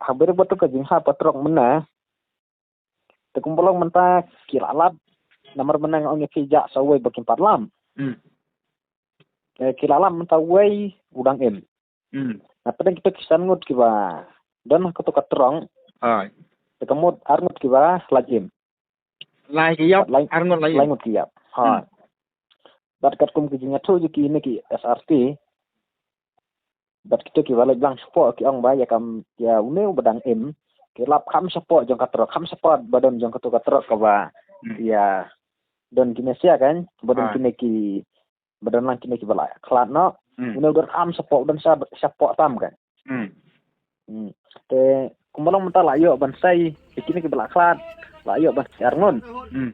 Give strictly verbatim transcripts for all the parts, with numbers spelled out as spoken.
Ka beri ba tu ka jingha patrok mynne. Te kumba long mynta ki la lap. Namar mynne nga ong ïa phi jah sa wei ba kim pat lam. Hmm. Eh, ki la lap mynta wei u dang im. Hmm. Na pdeng kita ki san ngut kiba don ha kato ka trong. Hai. Te ka mut ar ngut kiba lait im. Lai ki ïap, lai, ar ngut lai lai im. Ngut ki ïap. Ha. Hmm. Bad katkum ki jingïathuh jong kine ki S R T. Bad kito kiba leit blang shapoh ki ong ba ïa kam ïa une uba dang im. Ki lap kham shapoh jong ka trok, kham shapoh ba don jong kato ka trok kaba. Hmm. Ïa don kine sia kan, ba don. Ah. Kine ki ba don lang kine kiba la khlad noh. Hmm. Une u don kham shapoh, u don sha, shapoh tam kan. Hmm. Hmm. Te kumba long mynta la ïoh ban sei, te kine kiba la khlad la ïoh ban sei ar ngut. Hmm.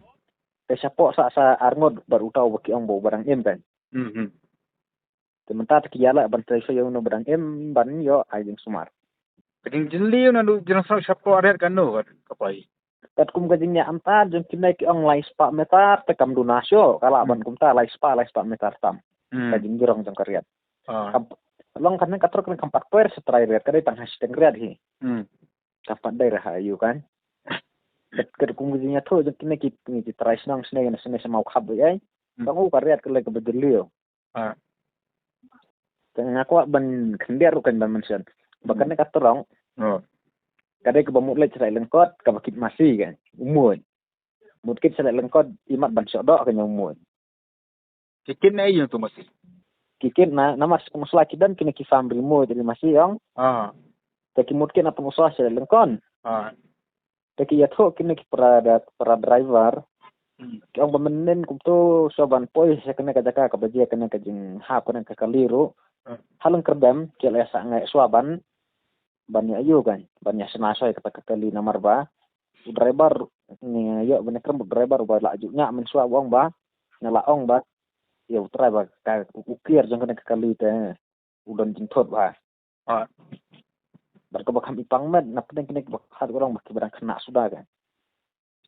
Te shapoh sa, sa ar ngut bad uta uba ki ong ba uba dang im kan. Hmm, hmm. Te mynta te ki ïaleh ban trei sha ïa uno ba dang im ban ïoh ai jingsumar. Ka jingjylliew naduh jrong shnong shapoh riat kano ka, ka poi. Katkum ka jingïa amta jong kine ki ong lai spah meter te kam duna shuh, ka lah ban. Hmm. Kumta lai spah, lai spah meter tam. Hmm. Ka jingjrong jong ka riat. Ah. Ka long kane ka trok kane kam pat poi sha trai riat, ka dei tang ha shiteng riat hi. Hmm. Kam pat dei ha ïew kan. Kat, katkum ka jingïathuh jong kine ki, kine ki trai shnong sne, sne sha Mawkhap ba ïai. Hmm. Tang u ka riat ka lei kaba jylliew. Ah. Te nga kwah ban khyndiat ruh kan ban mention. Ba. Hmm. Kane ka trok. Oh. Ka dei kaba mut leit sha Laitlangkot, kaba kit masi kan. U mut. Mut kit sha Laitlangkot, imat ban shoh doh kan ïa u mut. Ki kit na ei ïa u masi? Ki kit na, namar sha Pynursla ki don kine ki farm ri mut ri masi ong. Ah. Te ki mut kit na Pynursla sha Laitlangkot. Ah. Te ki ïathuh kine ki para da, para driver. Hmm. Ki ong ba mynnin kumto shuwa ban poi sha kane ka jaka kaba jia kane ka jinghap kane ka kali ruh. Hmm. Ha lyngkyrdem ki la ïa sah ngai shuwa ban, ban ïa ïoh kan, ban ïa shna shuwa ïa kata ka kali namar ba u driver, ngi ïoh ban ïakren bad u driver uba la ju ñiah mynshuwa, u ong ba, nga la ong ba ïa u driver ka, u kier jong kane ka kali te u don jingthut ba. Ah. Bad kaba kham i pang met na pdeng kine kiba khat, ka long ba kiba dang khynnah suda ka.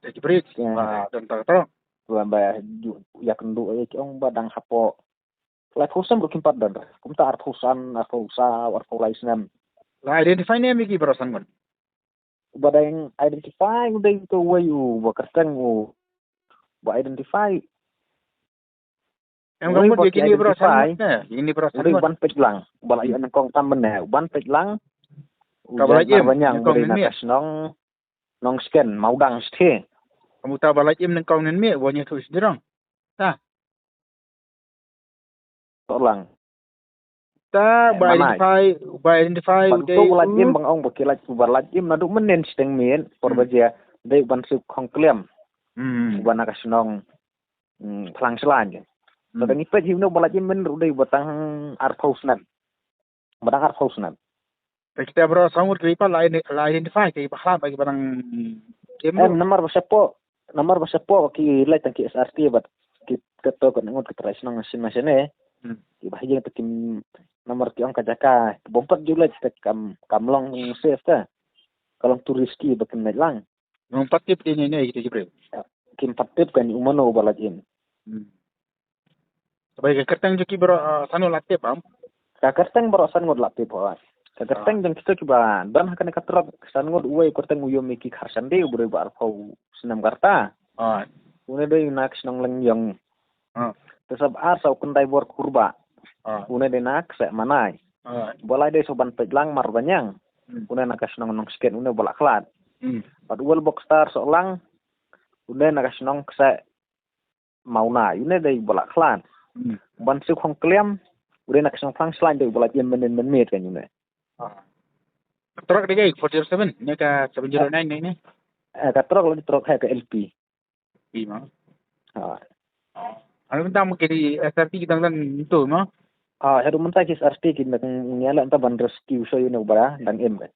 Te ki bridge. Ïa. Ba don ta ka trok. Ba, ba ju ïakynduh ïa ki ong ba dang hapoh laiphew snem ruh kim pat don. Kumta arphew san, arphew saw, arphew lai snem. La identify ne em ïa ki baroh san ngut? Ba dang identify u dei uto uwei uba kyrteng u ba identify. Em, ka mut ïa kine baroh san ngut ne, ïa kine baroh san ngut. Ban peit lang, ba la ïoh nyngkong tam mynne, ban peit lang. Kaba la ïoh nyngkong mynne. Ka shnong Nongsken, Mawdang shatei. Ka mut ba la ïoh nyngkong mynne, ba ïoh tu sdrong. Ta. To lang. Ta ba identify, ba identify u dei u ba la ïoh ba ong ba ki la ïoh ba la ïoh naduh mynnin shateng miet, por ba jia, dei ban suk khong kliam. Hmm. Ba na ka shnong. Hmm, Phlang Shlain. Hmm. Te ngi peit hi u ba la ïoh mynnin ruh dei ba tang arphew snem. Ba dang arphew snem. Te kita baroh san ngut ki pa la, la identify ki ba khlad ba ki ba dang. Em, namar ba shapoh, namar ba shapoh ki leit tang ki S R T bad ki, kato ka ngut ki trai shnong shin ma shane. Hmm. Ki ba hajing te kim namar ki ong ka jaka bym pat ju leit te kam, kam long safe te. Ka long too risky ba kim leit lang. Bym pat tip ïa kine, ïa kine ki briew. Kim pat tip kan u mano ba la ïoh. Hmm. Ba ka kyrteng jong ki baroh, ah, san ngut la tip, em? Ka kyrteng baroh san ngut la tip, hooid. Ka kyrteng jong kito kiba don ha kane ka trok san ngut, uwei kyrteng u Yomeki Kharsande, u briew ba arphew snem ka rta. Hooid. Une dei na ka shnong Lengïong. Ah. Te sab ar sa u Khyndai Bor Kurbah. Ah. Une dei na ka shnong Manai. Hooid. Ba lai dei sha Ban Peit Lang Marbaniang. Hmm. Une na ka shnong Nongsken, une ba la khlad. Hmm. Bad u Wal Bokstar Sohlang, une na ka shnong Kse Mauna, une dei ba la khlad. Hmm. Ban Suk Hong Kliam, une na ka shnong Phlang Shlain dei ba la ïoh mynnin mynmiet kan une. Ah. Trok dei ka four zero seven, ne ka seven zero nine ne ne? Eh, ka trok la trok ha ka L P. Pi ma. Ha. Anu tang ki di S R T ki tang tang tu ma. Ah, haduh mynta ki S R T ki nang ngiala anta ban rescue sha une uba dang im kan.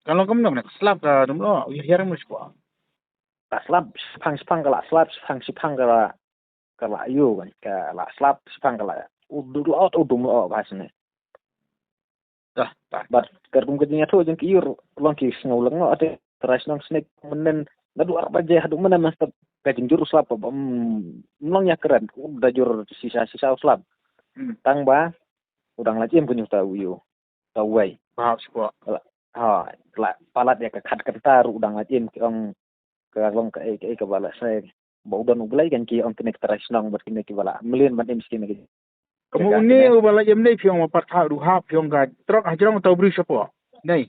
Ka long kumno ne, slap ka dum lo, u hiar mu spa. Ka slap, shipang shipang ka la slap, shipang shipang ka la, ka la ïoh kan, ka la slap, shipang ka la. U dum lo, u dum lo ba sne. Dah, dah. Bad katkum ka jingïathuh jong ki ïoh long ki sngew lyngngoh te trai shnong sne mynnin naduh ar baje haduh mynnin mynstep ka jingjur u slap ba, mm, ym long ïakren, u da jur shisha shisha u slap. Hmm. Tang ba u dang la jem kynñiuh ta u ïoh. Ta uwei. Ba shuwa. Ka la, Ha, la palat ïa ka khat kynta ruh dang la im ki ong ka long kaei kaei kaba la sei. Ba u don U Blei kan ki ong kine ki trai shnong bad kine kiba la mlien ban im sha kine ki. Ka mo une uba la im ne phi ong ma pat kha ruh hap phi ong ka trok hajrong tau bri shapoh. Nei.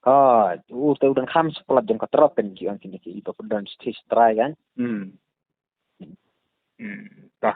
Ha, u te u dang kham sa palat jong ka trok kan ki ong kine ki iba pyndan sthi trai kan. Hmm. Hmm. Ta.